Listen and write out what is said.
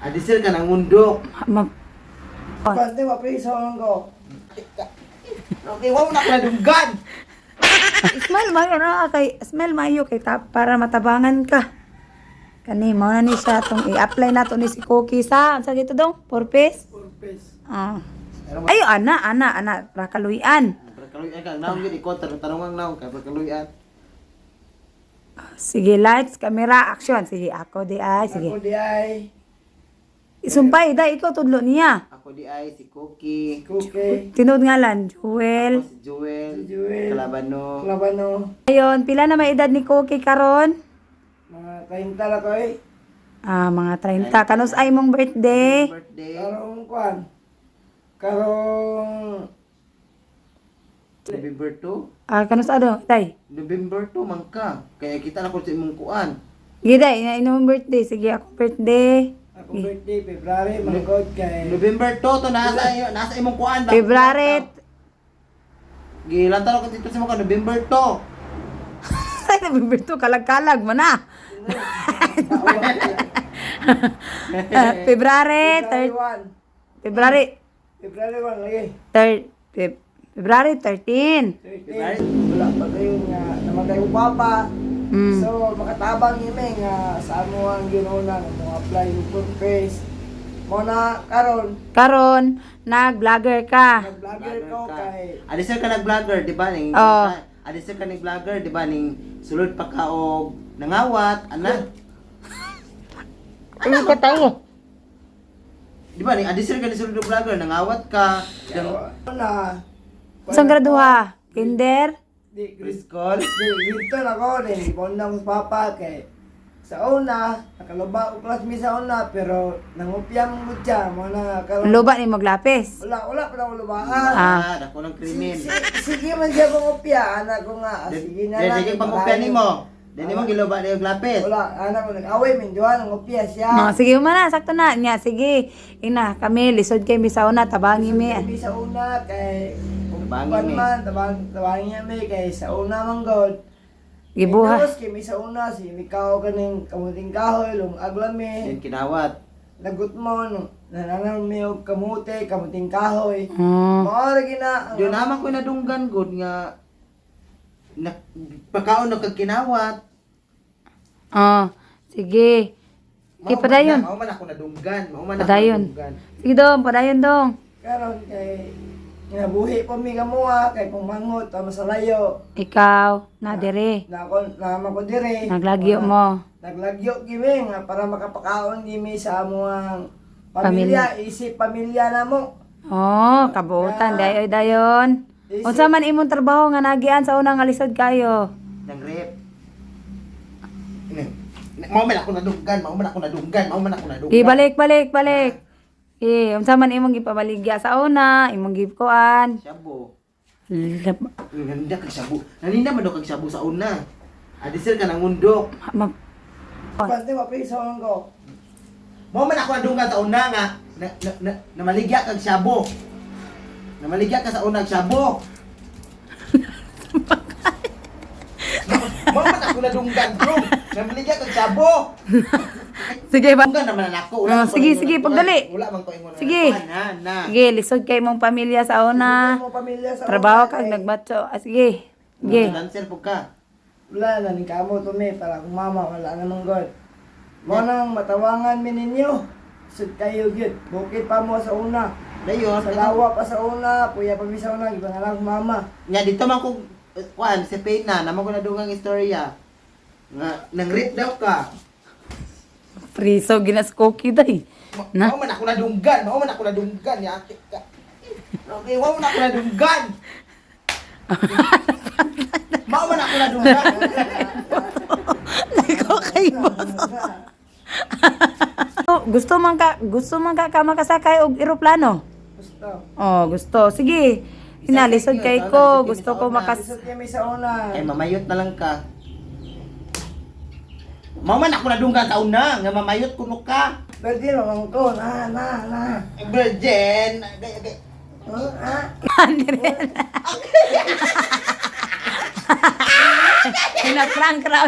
Adisir ka ng mundok. Ma Pante mapriso ko. Okay, wow na ko nadunggan. Smile mayo na kay smile mayo kay ta, para matabangan ka. Kani mao na ni siya tong i-apply nato ni si Cookie sa unsa gito dong? Purpose? Purpose. Ah. Ayo ana ana ana para kaluyan. Para kaluyan ka, naong gid ikaw tanong naong ka para kaluyan. Sige, lights, camera, action. Sige, ako di ay. Sige. Ako di ay Isumpay, dai ikaw tudlo niya. Ako di ay si Cookie. Cookie, Tinuod nga lan, Joel. Ako si Joel. Si Joel. Kalabano. Klabano, Ayon, pila na may edad ni Cookie karon? mga 30 na ko eh. Ah, mga 30. Kanus ay mong birthday? Birthday. Karong kwan. Karong November 2. Ah, kanus ano, day. November 2 man ka. Kaya kita na ko sa imong kuan. Sige, day, ina imong birthday. Sige, akong birthday. akong birthday February manggod kay November 2 to nasa nasa imong kuan ba? February. Gilantaw ko dito sa imong kuan November 2. Ay, November 2, kalag-kalag mo na. Ah, February, February 1. February, February 1 lagi. February 13. 13. Wala pa kayo nga namatay ko papa. So makatabang ime nga sa amo ang Ginoo na nga mo apply og purpose. Mo na karon Karon, nag-vlogger ka. nag-vlogger ko kay Adisir ka nag-vlogger, di ba? Ning Oo. Adisir ka nag-vlogger, di ba? Ning sulod pa ka og nangawat, ana. Ano ka tayo? Di ba ning adisir ka ni sulod og vlogger, nangawat ka, dang na Isang graduha? Kinder? Di grade preschool. di dito na ko ni bonda ko sa papa kay sa una nakaluba ko classmate sa una pero nangupya mo gud siya mo na karon Luba ni maglapis. wala wala pa na ko lubaan. Ah. Ah, dako ng krimen. Sige man siya pangupya anak ko nga ah, sige na lang. Dili pangupya nimo. Dili mo giluba ni og lapis. Wala anak ko nag-away min duha nangupya siya. No, sige man na, sakto na. Nya, sige. Ina, kami lisod kay misaw na tabangi mi. Kami sa una kay Tabangi kuan mi. man tabang tabangi mi kay sa una man god. Gibuha. Tapos kami sa una si mikaw kaning kamuting kahoy lung aglami. Then kinawat. Lagot mo nung nananaw mi og kamote, kamuting kahoy. Oh. Mao ra gina ang Doon naman ko nadunggan gud nga na, pakaon na kag kinawat. Oh, sige. Sige, Mao man padayon. na, Mao man ako nadunggan, mao man ako Padayon. nadunggan. Sige dong, padayon dong. karon kay ginabuhi pa mi kamuha kay pumangot tama sa layo. Ikaw, na dire. Na ako naman ko dire. Naglagyo mo. Naglagyo gimi nga para makapakaon gimi sa amuang pamilya, isip pamilya namo. Oh, kabuutan dayoy dayon. Unsa man imong trabaho nga nagian sa unang nga lisod kayo? Nang rep. Mao man ako nadunggan, mao man ako nadunggan, mao man ako nadunggan. Gi balik balik balik. Eh, unsa man imong gipabaligya sa una, imong gikuan. Shabu. Naninda kag shabu. Naninda man daw kag shabu sa una. Adisir ka nang undok. Ma Pante mapriso ko. Mao man ako nadunggan sa una nga na, na, na, namaligya kag shabu. Namaligya ka sa una og shabu. Mao man ako nadunggan, bro. Namaligya kag shabu. Sige ba? Nadunggan naman na ako. Oh, man ko sige, ingon sige, na- pagdali. Wala man ko ingon na- Sige. Na, na. Sige, lisod kay imong pamilya sa una. Mo pamilya sa Trabaho una, kag kay nagmatso. Ah, sige. Sige. Dancer po ka. Wala na ning kamo to me para akong mama wala namang god. Mo nang matawangan mi ninyo. Sud kayo gyud. Bukid pa mo sa una. Dayon. Sa lawa pa sa una, puya pa mi sa una, gipangalan akong mama. Nga dito man ko kuan si Pena naman ko nadungang istorya. Nga nang rape daw ka. Priso ginas cookie day. Na. Mao man ako nadunggan, mao man ako nadunggan ya ate ka. Okay, mao man ako nadunggan. Mao man ako nadunggan. Nako kay boss. Gusto man ka makasakay og eroplano? Gusto. Oh, gusto. Sige. Ina, lisod kay ko. Gusto ko makas Lisod kami sa una. Ay mamayot na lang ka. Mao man ako nadunggan sa una nga mamayot kuno ka. Pwede naman ko, na, na, na. Virgin. Gay, gay. Huh? Ah? Ina prank raw.